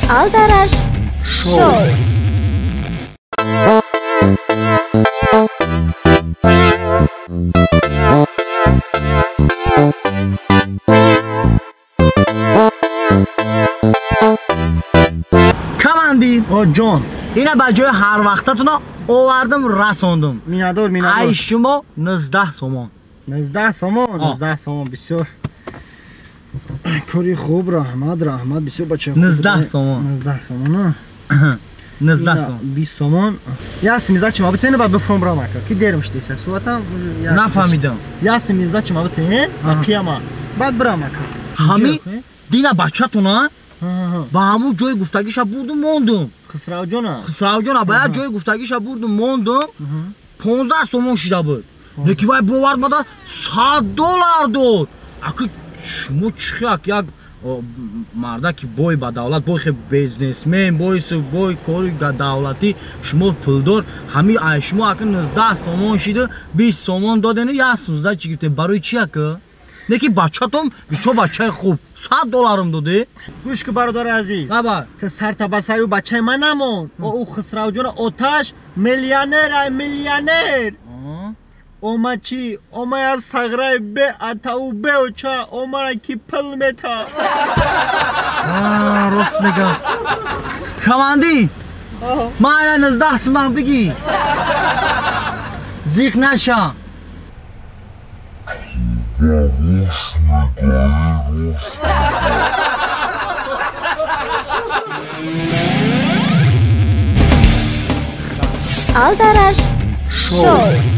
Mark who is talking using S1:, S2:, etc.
S1: Алдараш шоу.
S2: Команди.
S3: О ҷон.
S2: Ина ба ҷои ҳар вақтатона овардам, расондум.
S3: Миннатдор, миннатдор.
S2: Ай шумо 19 сомон.
S3: 19 сомон, 19 сомон бисёр. Кори хуб, раҳмат, раҳмат, бисёр бача.
S2: 19 сомон.
S3: 19 сомон.
S2: 19 сомон.
S3: 20 сомон. Ясми зачи ма битен ба бифром брам ака. Ки дерм штеса суатам.
S2: Нафаҳмидам.
S3: Ясми зачи ма битен, қияма. Баъд брам ака.
S2: Ҳами дина бачатона ба ҳамун ҷои гуфтагиша бурдум, мондум.
S3: Хисравҷона.
S2: Хисравҷона ба як ҷои гуфтагиша бурдум, мондум. 15 сомон шида буд. Леки вай бовард мада 100 доллар дод. Аки шумо чӣ як як мардаки бой ба давлат, бой хе бизнесмен, бой бой кори давлатӣ, шумо пулдор, ҳами ай шумо аки 19 сомон шида, 20 сомон додену 16 чӣ гирифте. Барои чӣ аки? Неки бачатон бисёр бачаи хуб, 100 долларам доде.
S3: Гӯш ки бародари азиз.
S2: Аба.
S3: Ту сарта ба сари бачаи ман намон. О ӯ Хисравҷона оташ миллионер ай миллионер. Ома чӣ? Ома аз сағраи бе атау бе оча, омара ки пул мета.
S2: Рост мегам. Команди. Ман ана 19 сомон бигӣ. Зиқ наша.
S1: Алдараш шоу.